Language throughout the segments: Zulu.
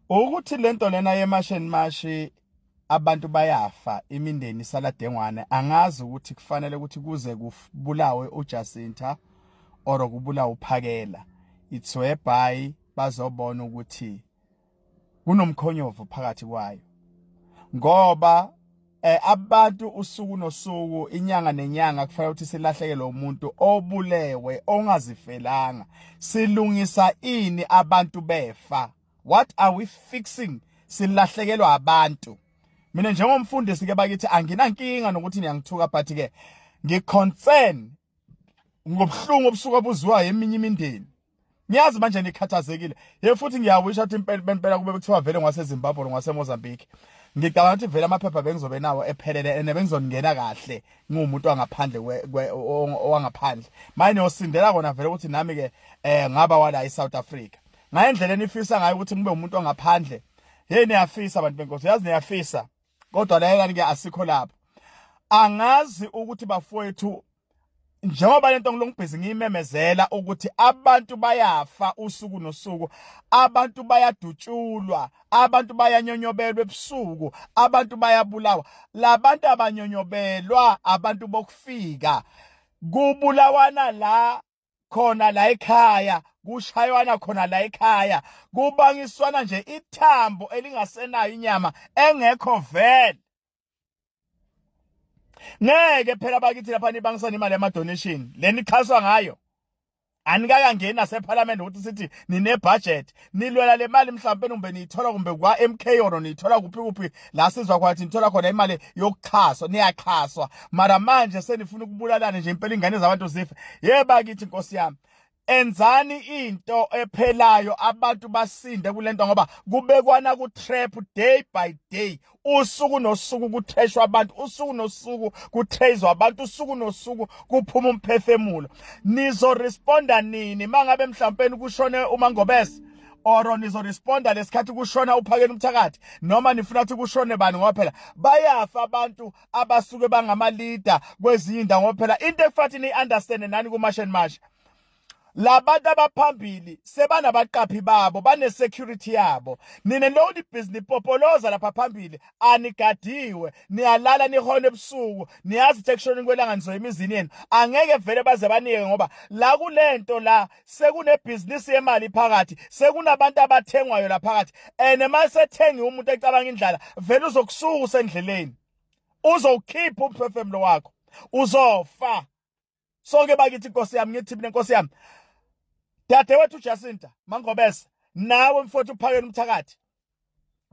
Ukuthi lento lena yeMarch and March, abantu bayafa, imindeni isala dengwane. Angazi ukuthi kufanele ukuthi kuze kubulawe uJacinta or kubulawe uPhakela. It's whereby bazobona ukuthi kunomkhonyovu phakathi kwayo, ngoba abantu usuku nosuku, inyanga nenyanga, kufanele ukuthi silahlekelwe umuntu obulewe ongazifelanga. Silungisa ini abantu befa? What are we fixing silahlekelwa abantu? Mina njengomfundisi ke bakithi, anginankinga nokuthi niyangithuka, but ke ngiconcern ngobuhlungu obusuka buziwa eminye imindeni. Ngiyazi manje nikhathazekile ye, futhi ngiyawisha ukuthi impela impela kube kuthiwa vele ngwaseZimbabwe or ngwaseMozambique, ngicabanga ukuthi vele amaphepha bengizobe nawo ephelele ene bengizongena kahle, ngiwumuntu wangaphandle, owangaphandle. Manje niyosindela kona vele ukuthi nami ke ngaba wala eSouth Africa ngayendlela enifisa ngayo ukuthi ngibe umuntu wangaphandle. Hey, niyafisa abantu benkosi, yazi niyafisa, kodwa lalelani ke, asikho lapho. Angazi ukuthi bafowethu, njengoba lento ngilongibhizi ngiyimemezela ukuthi abantu bayafa usuku nosuku, abantu bayadutshulwa, abantu bayanyonyobelwa ebusuku, abantu bayabulawa. Labantu abanyonyobelwa abantu bokufika, kubulawana la khona la ekhaya, kushaywana khona la ekhaya, kubangiswana nje ithambo elingasenayo inyama engekho vele. Ngeke phela bakithi lapha nibangisana imali yama donation lenichaswa ngayo. Anikakangeni naseParliament ukuthi sithi nine budget nilwela le mali. Mhlawumbe kumbe niyithola kumbe kwa MK or niyithola kuphi kuphi la sizwa kwathi nithola khona imali yokuxhaswa, niyaxhaswa. Mara manje senifuna ukubulalana nje impela, ingane zabantu zife. Yeba kithi, Nkosi yami, enzani into ephelayo, abantu basinde kulento, ngoba kubekwana ku trap day by day, usuku nosuku kutheshwa abantu, usuku nosuku kuthezwa abantu, usuku nosuku kuphuma umphefemulo. Nizo responda nini mangabe mhlawumbe kushone uMangobese, or nizoresponda lesikhathi kushona uPhakela umthakathi, noma nifuna ukuthi kushone bani? Ngoba phela bayafa abantu abasuke bangama leader kwezinye indawo, ngoba phela into ekufanele ni understand nani ku March and March, labantu abaphambili sebanabaqaphi babo, bane security yabo. Nina lo business popoloza lapha phambili, anigadiwe, niyalala nihona ebusuku. Niyazi ukuthi ekushoneni kwelanga nizoya emizini yenu. Angeke vele baze banike, ngoba la kulento la sekunebhizinisi yemali phakathi, sekunabantu abathengwayo la phakathi, and masethengiwe umuntu ecabanga indlala, vele uzokusuka usendleleni, uzowukhipha umphefumulo wakho, uzofa. Sonke bakithi, Inkosi yami, ngithi mina, Inkosi yami, dadewethu Jacinta Mangobese, nawe mfowethu uPhakela umthakathi,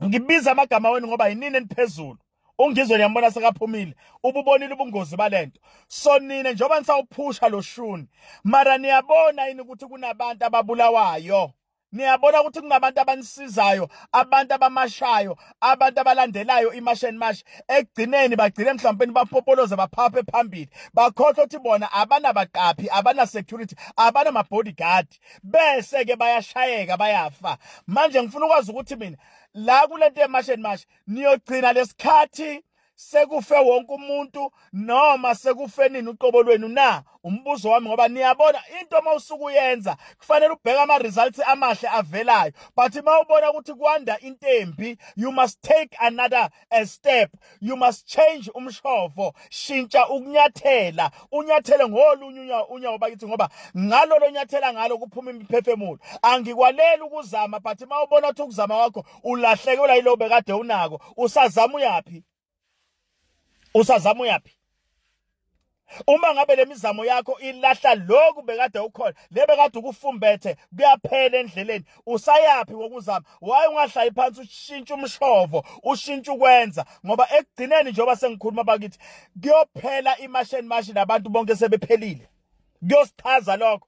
ngibiza amagama wenu ngoba yinini eniphezulu. Ungizwe, niyambona sekaphumile, ububonile ubungozi balento. So nina njengoba nisawuphusha lo shuni, mara niyabona yini ukuthi kunabantu ababulawayo? Niyabona ukuthi kunabantu abanisizayo, abantu abamashayo, abantu abalandelayo iMarch and March, ekugcineni bagcine mhlawumbe bapopoloze, baphaphe phambili, bakhohlwa ukuthi bona abanabaqaphi, abana security, abana bodyguard, bese ke bayashayeka, bayafa. Manje ngifuna ukwazi ukuthi mina la kulento yeMarch and March, niyogcina lesikhathi sekufe wonke umuntu noma sekufe nini uqobo lwenu na? Umbuzo wami, ngoba niyabona into uma usuke uyenza kufanele ubheke ama results amahle avelayo, but uma ubona ukuthi kwanda intembi, you must take another a step, you must change umshovo, shintsha ukunyathela, unyathele ngolunye unyawo bakithi, ngoba ngalo lonyathela ngalo kuphuma imiphefemulo. Angikwaleli ukuzama, but uma ubona ukuthi ukuzama kwakho ulahlekelwa yilo bekade unako, usazama uyapi? Usazama uyapi uma ngabe lemizamo yakho ilahla lokhu bekade ukhona, le bekade ukufumbethe kuyaphela endleleni? Usayaphi ngokuzama? Why ungahlali phansi ushintshe umshovo, ushintshe ukwenza? Ngoba ekugcineni, njengoba sengikhuluma bakithi, kuyophela iMarch and March nabantu bonke sebephelile. Kuyosichaza lokho.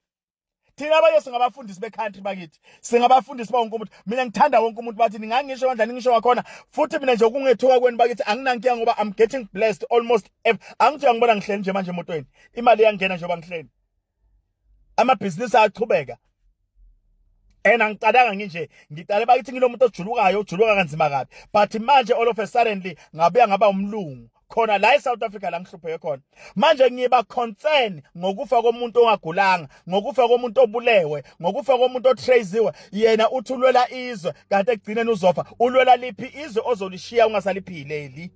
Thina abanye singabafundisi becountry bakithi, singabafundisi ba wonke umuntu. Mina ngithanda wonke umuntu bathi, ningangisho kanjani, ngisho ngakhona futhi. Mina nje ukungethuka kwenu bakithi anginankinga, ngoba I'm getting blessed almost angithi uyangibona ngihleli nje manje emotweni, imali iyangena njengoba ngihleli, amabhizinisi ayachubeka. And angicalanga nginje, ngicale bakithi ngilo muntu ojulukayo, ojuluka kanzima kabi, but manje all of a suddenly ngabuya ngaba umlungu. Khona la eSouth Africa la ngihlupheke khona manje, ngiba concern ngokufa komuntu ongagulanga, ngokufa komuntu obulewe, ngokufa komuntu otraziwe. Yena uthi ulwela izwe, kanti ekugcineni uzofa. Ulwela liphi izwe ozolishiya ungasaliphileli?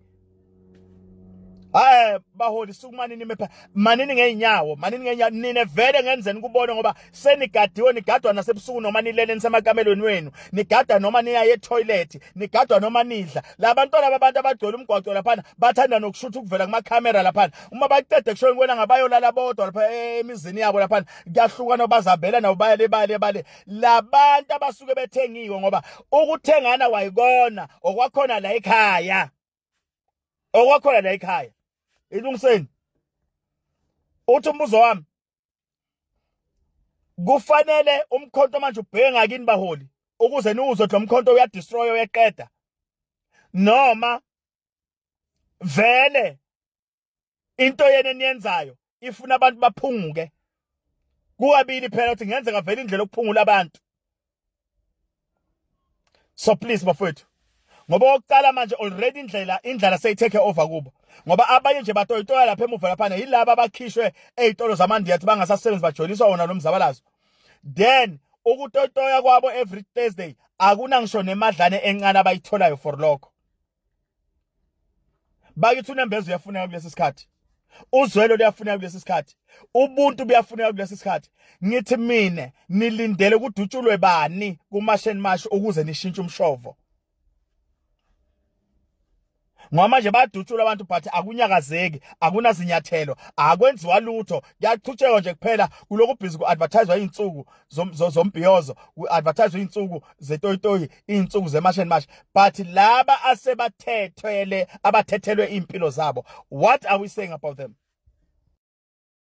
Hayi baholi, sukumani nime pha, manini ngeenyawo, manini ngeenyawo. Nine vele ngenzeni kubona, ngoba senigadiwe, nigadwa nasebusuku noma nilele nisemakamelweni wenu, nigada noma niya etoilet, nigadwa noma nidla. Labantwana babantu abagcwele umgwaqo laphana bathanda nokushutha ukuvela kuma camera laphana. Uma baqede kushona kwena ngabayolala bodwa lapha emizini yabo laphana, kuyahlukana, bazabela nabo, baya le bale bale. Labantu abasuke bethengiwe, ngoba ukuthengana wayikona okwakhona la ekhaya, okwakhona la ekhaya. Ilungiseni. Uthi umbuzo wami, kufanele umkhonto manje ubheke ngakini baholi ukuze niwuzwe lo mkhonto uyadestroy, uyeqeda, noma vele into yena eniyenzayo ifuna abantu baphunguke? Kukabili phela ukuthi ngenzeka vele indlela yokuphungula abantu. So please bafowethu, ngoba okokuqala manje already indlela indlala seyitake over kubo, ngoba abanye nje batoyitoya lapha emuva laphana, yilaba abakhishwe ey'tolo zamandiya athi bangasasebenzi, bajoyiniswa wona lo mzabalazo. Then ukutotoya kwabo every Thursday akuna ngisho nemadlane encane abayitholayo for lokho. Bakithi, unembeza uyafuneka kulesi sikhathi, uzwelo luyafuneka kulesi sikhathi, ubuntu buyafuneka kulesi sikhathi. Ngithi mina, nilindele kudutshulwe bani kuMarch and March ukuze nishintshe umshovo? Ngoba manje badutshula abantu, but akunyakazeki, akunazinyathelo, akwenziwa lutho, kuyaqhutshekwa nje kuphela kulokhu busy ku-advertiswa iy'nsuku zombhiyozo, ku-advertiswa iy'nsuku zetoyitoyi, iy'nsuku ze-March and March. But laba asebathethwele, abathethelwe iy'mpilo zabo, what are we saying about them?